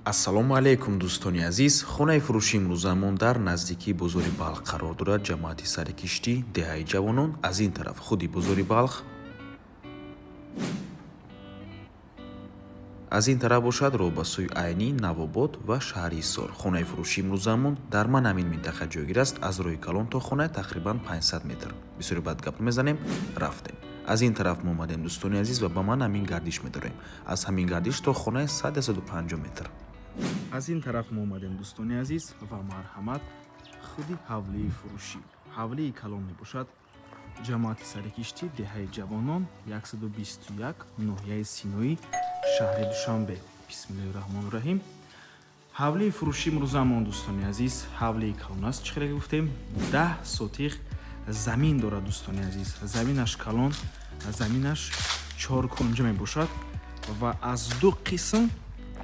Ассалому алайкум, дӯстони азиз. Хонаи фурӯши имрӯзамон дар наздикии бозори Балх қарор дорад, ҷамоати Сари Киштӣ, деҳаи Ҷавонон. Аз ин тараф худи бозори Балх, аз ин тараф бошад роҳ ба сӯи Айнӣ, Навобод ва шаҳри Ҳисор. Хонаи фурӯши имрӯзамон дар ман ҳамин минтақа ҷойгир аст. Аз роҳи калон то хона тақрибан 500 метр. Бисёри бад гап мезанем, рафтем. Аз ин тараф мо омадем, дӯстони азиз, ва ба ман ҳамин гардиш медорем. Аз ҳамин гардиш то хона 150 метр. Аз ин тараф мо омадем, дӯстони азиз, ва марҳамат, худи ҳавлии фурӯшӣ. Ҳавлии калон мебошад. Ҷамоати Сарикиштӣ, деҳаи Ҷавонон, 121, ноҳияи Синоӣ, шаҳри Душанбе. Бисмиллоҳи раҳмони раҳим. Ҳавлии фурӯшӣ имрӯзамон, дӯстони азиз, ҳавлии калон аст. Чӣ хеле гуфтем, 10 сотих замин дорад, дӯстони азиз. Заминаш калон, заминаш чоркунҷа мебошад ва аз ду қисм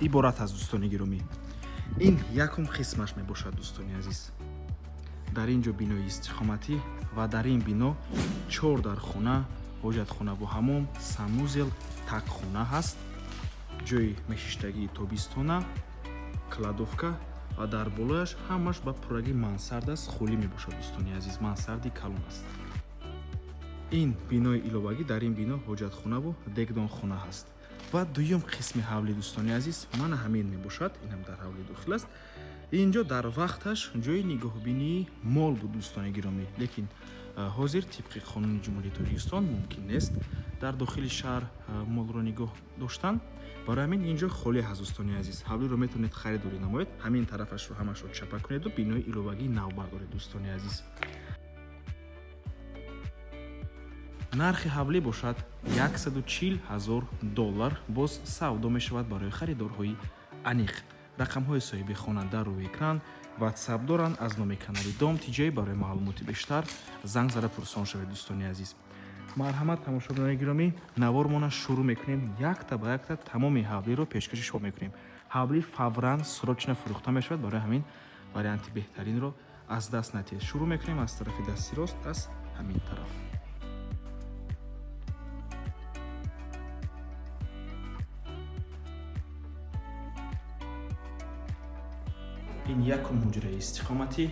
иборат аст, дӯстони гиромӣ. Ин якум қисмаш мебошад, дӯстони азиз. Дар ин ҷо бинои истиқоматӣ ва дар ин бино чор дархона, ҳоҷатхонаву ҳамом, санузел, такхона ҳаст, ҷои мешиштагии тобистона, кладовка ва дар болояш ҳамаш ба пуррагӣ мансард аст, холӣ мебошад, дӯстони азиз. Мансарди калон аст. Ин бинои иловагӣ, дар ин бино ҳоҷатхонаву дегдонхона ҳаст. Ва дуюм қисми ҳавли, дӯстони азиз, мана ҳамин мебошад. Инам дар ҳавли дохил аст. Инҷо дар вақташ ҷои нигоҳбинии мол буд, дӯстони гиромӣ, лекин ҳозир тибқи қонуни Ҷумҳурии Тоҷикистон мумкин нест дар дохили шаҳр молро нигоҳ доштан. Барои ҳамин инҷо холӣ ҳаст, дӯстони азиз. Ҳавлиро метавонед харидорӣ намоед, ҳамин тарафашро ҳамашро чапа кунеду бинои иловагии нав бардоред, дӯстони азиз. Нархи ҳавлӣ бошад 140 000 доллар, боз савдо мешавад барои харидорҳои аниқ. Рақамҳои соҳиби хона дар рӯи экран, Ватсап доранд. Аз номи канали Дом Тиҷай барои маълумоти бештар занг зада пурсон шавед, дӯстони азиз. Марҳамат, тамошобинони гиромӣ, навормона шурӯъ мекунем. Якта ба якта тамоми ҳавлиро пешкаши шумо мекунем. Ҳавлӣ фавран, срочно фурӯхта мешавад, барои ҳамин варианти беҳтаринро аз даст натиҳед. Шурӯъ мекунем аз тарафи дасти рост, аз ҳамин тараф. Ин якум ҳуҷраи истиқоматӣ.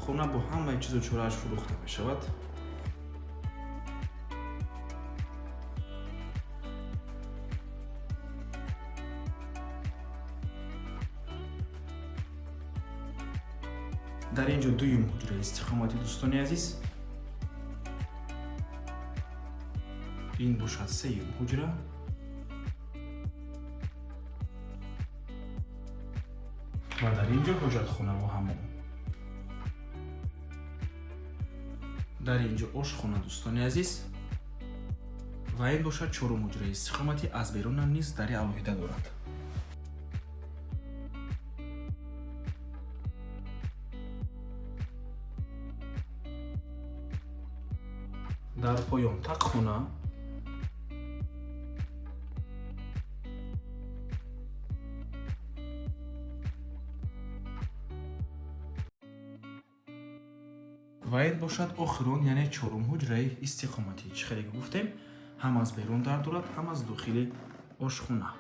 Хона бо ҳамаи чизу чорааш фурӯхта мешавад. Дар ин ҷо дуюм ҳуҷраи истиқоматӣ, дӯстони азиз. Ин бошад сеюм ҳуҷра. Ва дар ин ҷо ҳоҷатхонаву ҳамом. Дар ин ҷо ошхона, дӯстони азиз. Ва ин бошад чорум ҳуҷраи истиқоматӣ. Аз берунам низ дари алоҳида дорад. Дар поён тақхона. Ва ин бошад охирон, яъне чорум ҳуҷраи истиқоматӣ. Чӣ хеле ки гуфтем, ҳам аз берун дар дорад, ҳам аз дохили ошхона.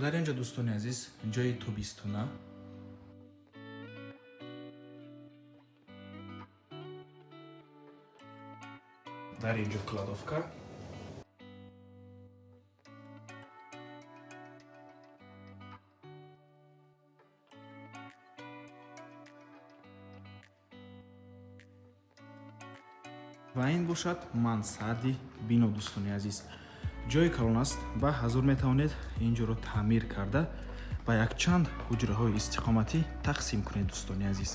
Дар ин ҷо, дӯстони азиз, ҷои тобистона. Дар ин ҷо кладовка. Ва ин бошад мансарди бино, дӯстони азиз. Ҷои калон аст, ба ҳазур метавонед ин ҷоро таъмир карда ба якчанд ҳуҷраҳои истиқоматӣ тақсим кунед, дӯстони азиз.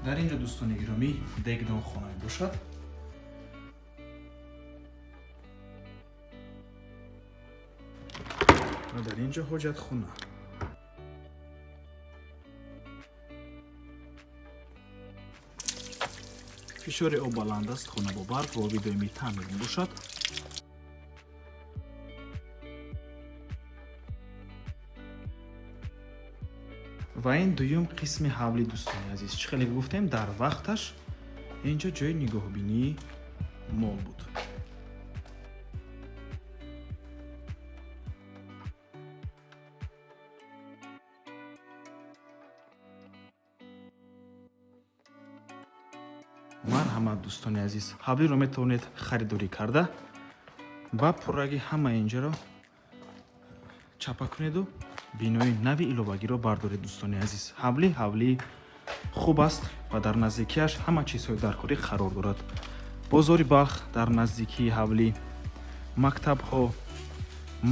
Дар ин ҷо, дӯстони гиромӣ, дегдонхона мебошад. Ва дар ин ҷо ҳоҷатхона. Фишори об баланд аст, хона бо барқ ва оби доимӣ таъмин мебошад. Ва ин дуюм қисми ҳавли, дӯстони азиз. Чӣ хеле гуфтем, дар вақташ ин ҷо ҷои нигоҳубинии мол буд. Марҳамат, дӯстони азиз, ҳавлиро метавонед харидорӣ карда ба пуррагӣ ҳама инҷаро чапа кунеду бинои нави иловагиро бардоред, дӯстони азиз. Ҳавлӣ ҳавлии хуб аст ва дар наздикиаш ҳама чизҳои даркорӣ қарор дорад. Бозори Балх дар наздикии ҳавлӣ, мактабҳо,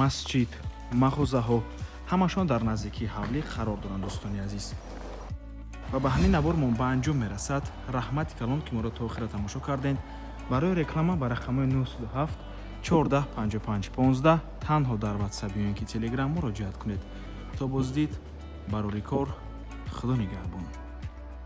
масҷид, мағозаҳо ҳамашон дар наздикии ҳавлӣ қарор доранд, дӯстони азиз. Ва ба ҳамин навор мо ба анҷом мерасад. Раҳмати калон, ки моро то охира тамошо кардед. Барои реклама ба рақамҳои 907 14 55 15 танҳо дар WhatsApp ё ин ки Telegram муроҷиат кунед. То боздид, барори кор, Худо нигаҳбон.